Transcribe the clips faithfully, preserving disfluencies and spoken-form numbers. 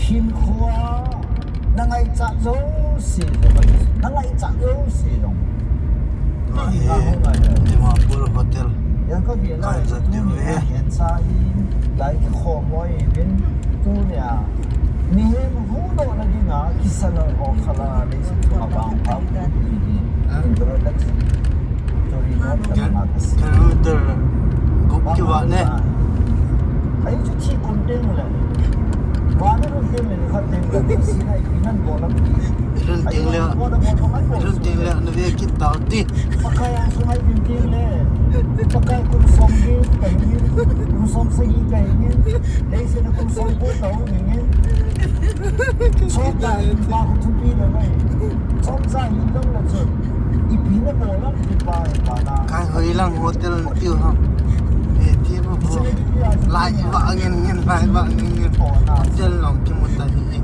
Hinkhoa na ngaichat jouse, na ngaichat jouse jong. Tua hi Dimapur hotel. Yang ka gel a, kahin jat diu ahi. Tunia hin sa in, lai kikhom mo in, tunia mihem huhdoh na dinga kisala ho khala le si tu abang pa. Kilometer gup kivah ne. Ahi chu thi kon teng le. Vana lhun teng le, khat teng le, si na ipi nan bol a. Lhun teng le, lhun teng le, na ve kit tau ti. Pakai a sungai teng teng le. Pakai kum som ni, kahi ni, kum som sagi kahi ni. Leiset a kum som ko tau ni ni. Chom ja in pa ko thupi le mai. Chom ja in dong le chu. Ipi na bol a. Kai hoi lang hotel tiu ham. Eh, ti mo bo. Lai ba ngin ngin, lai ba ngin ngin. Hotel long kimu ta hi.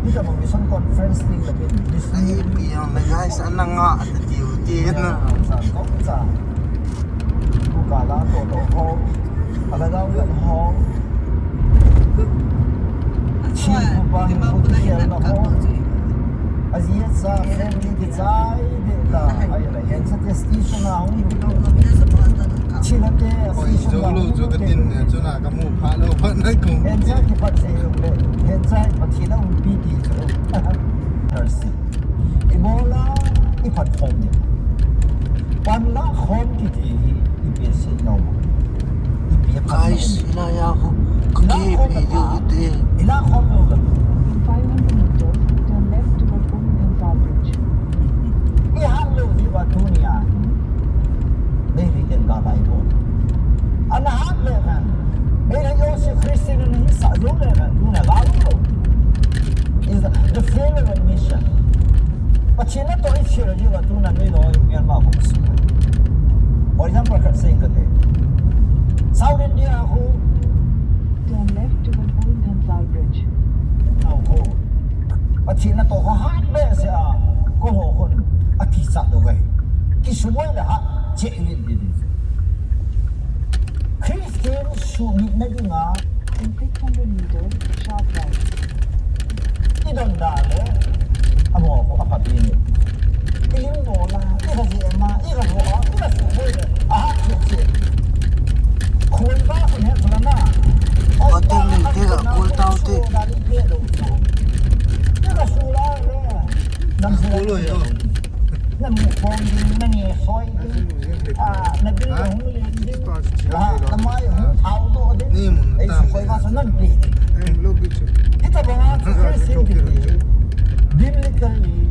Ni ka mo mission conference ni ka bin. Ai, pi yang le guys, ananga ata tiu ti na. Ku ka la to to ho. Ala ga ga ho. Chin ku pa ni ku ti na ho. Aji sa family ki chai de ta. Ai la yan sa station a hung. Chilate station a hung. Oi, jolo jo ka tin ne, jona ka mu pha lo pha na kong. Yan sa ki pat se yo le. Yan sa pa chila un pi ti jo. Mercy. Ibola, iphat khom ni. Panla khom kiti hi, ipi se no. Ipi phat no. Guys, ina ya ho. Ina khom na pa. Ina khom no. In five hundred meters, turn left toward Old Dhansal Bridge. Ihat lou ji ba tunia. Nei ri ken ka bai ko. Ana hat le kan. Nei ri yo si Christian ni sa yo le kan. Tunia la lo. Is the, the failure of mission. Pathen natoh ihi lou jiu a tuna nei loi Myanmar ho si. For example, khat sei kate. South India ho. Turn left toward Old Dhansal Bridge. Now ho. Pathen natoh ho hat behseh a. Ko ho hon. Akichat lou ve. Kisumoi le hat. Che ni di di. Christian suhmit na dinga. In six hundred meters, sharp right. I don da le, amo ko apa bini. I lim do la, i ka je ma, i ka ho, i ka su ko le, aha, che che. Khoi ba ko ne ko na. Hotel ni te ga kul tau te. I ka su la le. Nam su la. Nam ko ni, nam ni soi. Ah, na bil hung len ding. Ah, na mai hung thau doh ding. Ei, sukoi ma sa nan pi. Hitabang a chu Christian kiti. Biblically,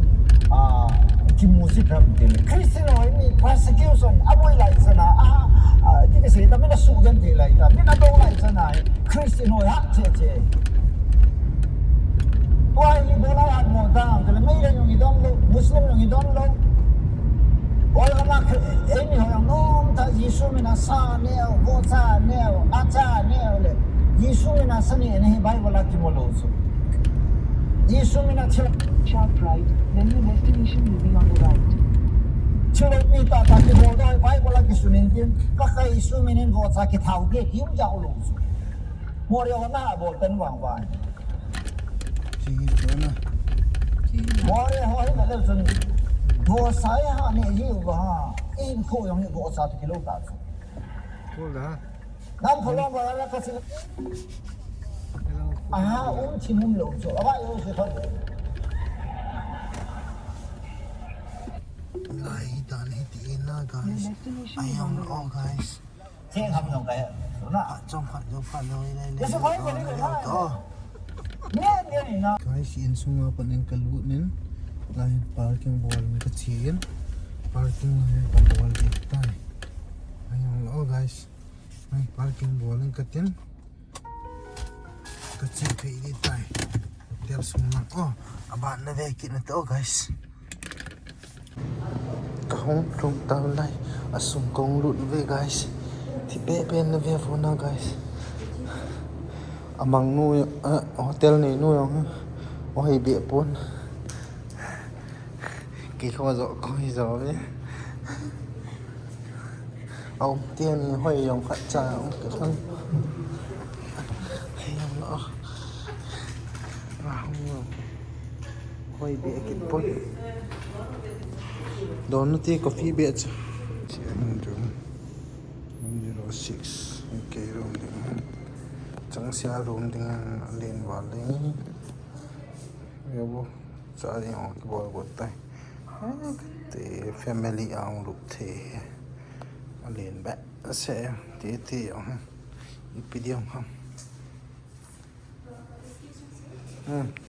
ah, kimu si tham kiti. Christian ho hi persecution, aboi lai sana, ah, ah, ti ka sei ta, mi na sugen ti lai ta, mi na dong lai sana. Christian ho hat che che. Tua hi bola hat mo ta, tele Meitei jong i dong lou, Muslim jong i dong lou. Bola ma khe, eini ho jong nom ta Jesu mina sa neo, vohcha neo, acha neo le. Jesu mina sa neo, nei Bible a kimu lou chu. Jesu mina thil. Sharp right, then your destination will be on the right. Thil mi ta ta kibol dai Bible a kisun in tin, Pakai Jesu minin vohcha kithau ding, kium jao lou chu. Moreh ho na bol ten vang vang. Chi hi chu na. Moreh ho hi na le chun. Vohcha i ha ne ji u ha. In kho jong hi vohcha tu kilo ta chu. Kol da. Nam kho long ba la ka chi. Aha, um chi mum lo chu. Aba yo se phat. Lai dan hi ti na, guys. Ai, ang, oh, guys. Theng ham jong ka he. Tuna. Phat jong phat jong phat jong i lai le. Yes, of course, oh, yes, of course. To. Nge, nge, na. Guys, insunga pat in ka lut in. Lai parking bol in ka che in. Parking lai ka bol ding tai. Ai, ang, oh, guys. Lai parking bol in ka tin. Ka che phei ding tai. Hotel sung lang. Oh, aban na ve kit na to, guys. Ka hung lhung tau lai, asung kong lut ve, guys. Thi be be na ve vo na, guys. Amang nu, ah, hotel nei nu jong, o hei be pon. Kei kho jo, kho hi jo ve. Aum te ni hoi jong khat cha, um ka thang. Hoi be kit poi. Don nute coffee be cha. Chia hin room. Room zero six. Okay, room ding. Chang sia room ding alen val ding. Yo bo. Cha ding ong kibol got tai. Te family ang lup the. Alen ba. Se te te ong. Ipi ding ham. Hmm.